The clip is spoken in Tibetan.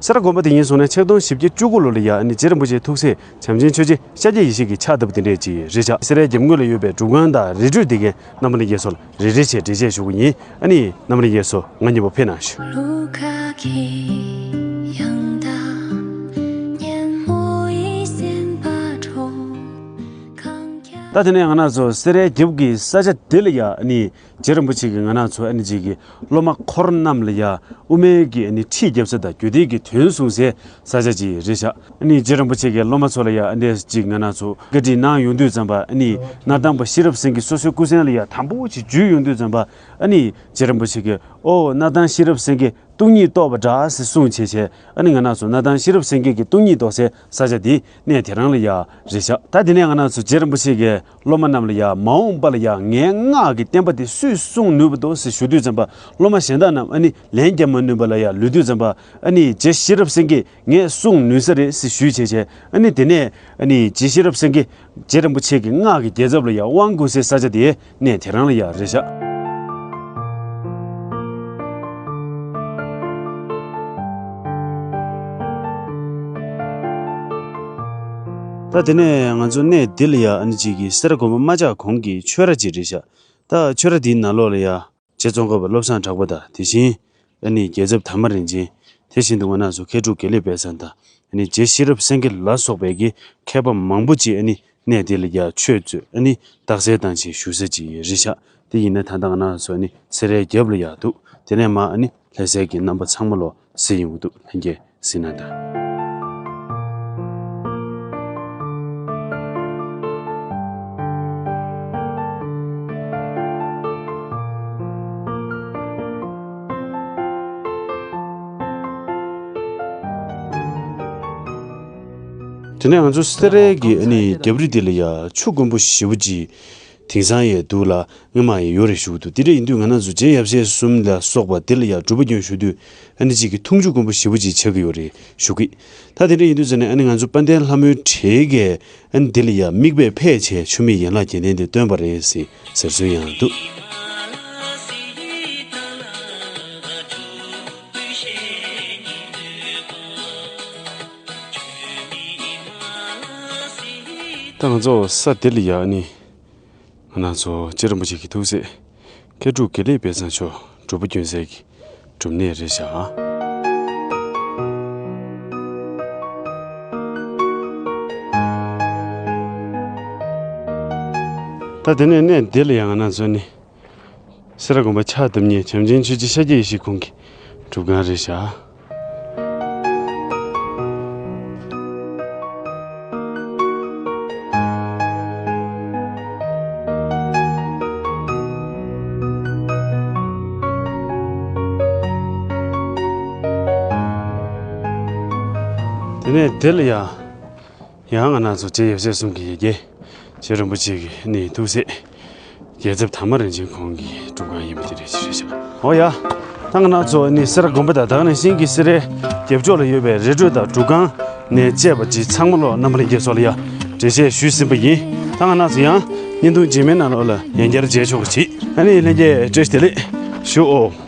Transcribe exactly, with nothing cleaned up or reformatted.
སེ་ར་དགོན་པ་དེ་ཡིན་སོང་ན་ཆིག་སྟོང་བཞི་བརྒྱ་བཅུ་དགུ་ལོ་ལ་ཡ་ཨ་ནི་རྗེ་རིན་པོ་ཆེའི་ཐུགས་སྲས་བྱམས་ཆེན་ཆོས་རྗེ་ཤཱཀྱ་ཡེ་ཤེས་ཀྱི་ཕྱག་བཏབ་པ་དེ་འདྲས་ཅིག་རེད་ཤག་སེ་རའི་རྒྱབ་ངོས་ལ་ཡོད་པའི་སྒྲུབ་ཁང་དང་རི་ཁྲོད་དེ་གའི་རྣམ་པ་ལྷན་རྒྱས་ཚོ་ལ་རེ་རེ་བྱས་འགྲེལ་བཤད་ཞུ་གི་ཡིན། ཨ་ནི་རྣམ་པ་ལྷན་རྒྱས་ཚོ་ང་གཉིས་པོ་ཕེབས་གནང་ཞུ། ད་དེ་ནས་ང་རང་ཚོ་སེ་རའི་རྒྱབ་ཀྱི་ས་ཆ་འདི་ལ་ཡ་ཨ་ནི་རྗེ་རིན་པོ་ཆེ་གིས་ང་རང་ཚོ་ཨ་ནི་ཅིག་གི་སློབ་མ་འཁོར་རྣམས་ལ་ཡ་དབུ་མའི་གི་ཨ་ནི་ཁྲིད་རྒྱབ་ས་དང་རྒྱུད་སྡེ་གི་དོན་གསུང་སའི་ས་ཆ་ཅིག་རེད་ཤག་ཨ་ནི་རྗེ་རིན་པོ་ཆེ་གིས་སློབ་མ་ཚོ་ལ་ཡ་ཨ་ནི་ཅིག་ང་རང་ཚོ་བཀའ་ཁྲིད་གནང་ཡོང་དུས་ཙམ་པ་ཨ་ནི་སྣར་ཐང་པ་ཤེས་རབ་སེང་གེ་སོ་སོའི་སྐུ་མཚན་ལ་ཡ་དམ་པོ་ཅིག་བརྒྱུད་ཡོང་དུས་ཙམ་པ་ཨ་ནི་རྗེ་རིན་པོ་ཆེ་གིས་ཨོ་སྣར་ཐང་ཤེས་རབ་སེང་གེ་སྟོང་ཉིད་རྟོགས་པ་འདྲ་ཟེར་གསུངས་བྱས་བྱས་ཨ་ནི་ང་རང་ཚོ་སྣར་ཐང་ཤེས་རབ་སེང་གེ་གི་སྟོང་ཉིད་རྟོགས་སའི་ས་ཆ་དེ་གནས་དེ་རང་ལ་ཡ་རེད་ཤག་ད་དེ་ནས་ང་རང་ཚོ་རྗེ་རིན་པོ་ཆེ་གིས་སློབ་མ་རྣམས་ལ་ཡ་མ་འོངས་པ་ལ་ཡ་ངའི་སྔགས་ཀྱི་བསྟན་པ་དེ་སུས་སྲུང་ནུས་པ་འདུག་ཟེར་ཞུ་དུས་ཙམ་པ་སློབ་མ་གཞན་དག་རྣམས་ཨ་ནི་ལན་རྒྱག་མ་ནུས་པ་ལ་ཡ་ལུས་དུས་ཙམ་པ་ཨ་ནི་རྗེ་ཤེས་རབ་སེང་གེས་ངས་སྲུང་ནུས་ས་རེད་ཟེར་ཞུས་བྱས་བྱས་ཨ་ནི་དེ་ནས་ཨ་ནི་རྗེ་ཤེས་རབ་སེང་གེ་རྗེ་རིན་པོ་ཆེ་གི་སྔགས་ཀྱི་རྒྱལ་ཚབ་ལ་ཡ་དབང་བསྐུར་སའི་ས་ཆ་དེ་གནས་དེ་རང་ལ་ཡ་རེད་ཤག་ད་དེ་ནས་ང་ཚོ་གནས་འདི་ལ་ཡ་ཨ་ནི་ཅིག་གི་སེ་ར་དགོན་པ་མ་ཆགས་གོང་གི་ཆོས་ར་ཅིག་རེད་ཤག་ད་ཆོས་ར་འདིའི་ནང་ལོགས་ལ་ཡ་རྗེ་ཙོང་ཁ་པ་བློ་བཟང་གྲགས་པ་དང་དེ་བཞིན་ཨ་ནི་རྒྱལ་ཚབ་དར་མ་རིན་ཆེན། དེ་བཞིན་དུ་ང་རང་ཚོ་མཁས་གྲུབ་དགེ་ལེགས་དཔལ་བཟང་དང་ཨ་ནི་རྗེ་ཤེས་རབ་སེང་གེ་ལ་སོགས་པའི་གི་མཁས་པ་མང་པོ་ཅིག་ཨ་ནི་གནས་འདི་ལ་ཡ་ཆོས་རྩོད་ཨ་ནི་རྟགས་གསལ་བཏང་ཆེད་བཞུགས་ས་ཅིག་རེད་ཤག་དེ་ཡིན་ན་ད་ལྟ་ང་རང་ཚོ་ཨ་ནི་སེ་རའི་རྒྱབ་ལ་ཡ་འདུག་དེ་ནས་མར་ཨ་ནི་ལྷ་སའི་གི་རྣམ་པ་ཚང་མ་ལོ་གཟིགས་ཡོང་གི་འདུག་ལྷན་རྒྱས་གཟིགས་གནང་དང་། དེ་ནས་ང་ཚོ་སེ་རའི་གི་ཨ་ནི་རྒྱབ་རི་འདི་ལ་ཡ་ཆུ་དཀོན་པོ་ཞེ་པོ་ཅིག་དེང་སང་ཡང་འདུག་ལ་སྔོན་མ་ཡང་ཡོད་རེད་ཞུ་གི་འདུག་དེ་འདྲ་ཡིན་དུས་ང་རང་ཚོ་རྗེ་ཡབ་སྲས་གསུམ་ལ་སོགས་པ་འདི་ལ་ཡང་སྒྲུབ་པ་སྐྱོན་ཞུ་དུས་ཨ་ནི་གཅིག་གི་འཐུང་ཆུ་དཀོན་པོ་ཞེ་པོ་ཅིག་ཆགས་ཀྱི་ཡོད་རེད་ཞུ་གི། ད་དེ་འདྲ་ཡིན་དུས་ཙང་ནས་ཨ་ནི་ང་ཚོ་དཔལ་ལྡན་ལྷ་མོའི་བྲེ་གས་ཨ་ནི་འདི་ལ་ཡང་དམིགས་པས་ཕེབས་བྱས་ཆུ་མིག་ཡན་ལག་བརྒྱད་ལྡན་དེ་སྟོན་པ་རེད་ཟེར་ཟེར་སྲོལ་ཡང་འདུག་ད་ང་ཚོ་ས་འདི་ལ་ཡང་ཨ་ནི། ང་རང་ཚོ་རྗེ་རིན་པོ་ཆེ་གི་ཐུགས་སྲས་མཁས་གྲུབ་དགེ་ལེགས་དཔལ་བཟང་མཆོག་སྒྲུབ་པ་སྐྱོན་སའི་གི་སྒྲུབ་གནས་རེད་བཞག་ད་དེ་ནས་གནས་འདི་ལ་ཡང་ང་རང་ཚོ་ནི་སེ་ར་དགོན་པ་ཕྱག་བཏབ་མཁན་བྱམས་ཆེན་ཆོས་རྗེ་ཤཱཀྱ་ཡེ་ཤེས་ཁོང་གི་སྒྲུབ་ཁང་རེད་བཞག་དེ་ནས་དེ་ལ་ཡང་ཡང་ང་རང་ཚོ་རྗེ་ཡབ་སྲས་གསུམ་གྱི་ཡ་གྱལ་རྗེ་རིན་པོ་ཆེ་གི་ནི་ཐུགས་སྲས་རྒྱལ་ཚབ་དར་མ་རིན་ཆེན་ཁོང་གི་སྒྲུབ་ཁང་ཡིན་པ་དེ་རེད་ཅེས་རེད་ཤག་འོ་ཡ། ད་ང་རང་ཚོ་ནི་སེ་ར་དགོན་པ་དང་ད་ག་ནང་བཞིན་གྱི་སེ་རའི་རྒྱབ་ཕྱོགས་ལ་ཡོད་པའི་རི་ཁྲོད་དང་སྒྲུབ་ཁང་ནས་བཅས་པ་ཅིག་ཚང་མ་ལོ་རྣམ་པ་ལྷན་རྒྱས་ཚོ་ལ་ཡ་འགྲེལ་བཤད་ཞུས་ཟིན་པ་ཡིན། ད་ང་རང་ཚོ་ཡང་བརྙན་ཐུང་རྗེས་མའི་ནང་ལོགས་ལ་ཡང་བསྐྱར་མཇལ་ཆོག་པ་ཅིག་ཨ་ནི་ལྷན་རྒྱས་བཀྲ་ཤིས་བདེ་ལེགས་ཞུ་ཨོ།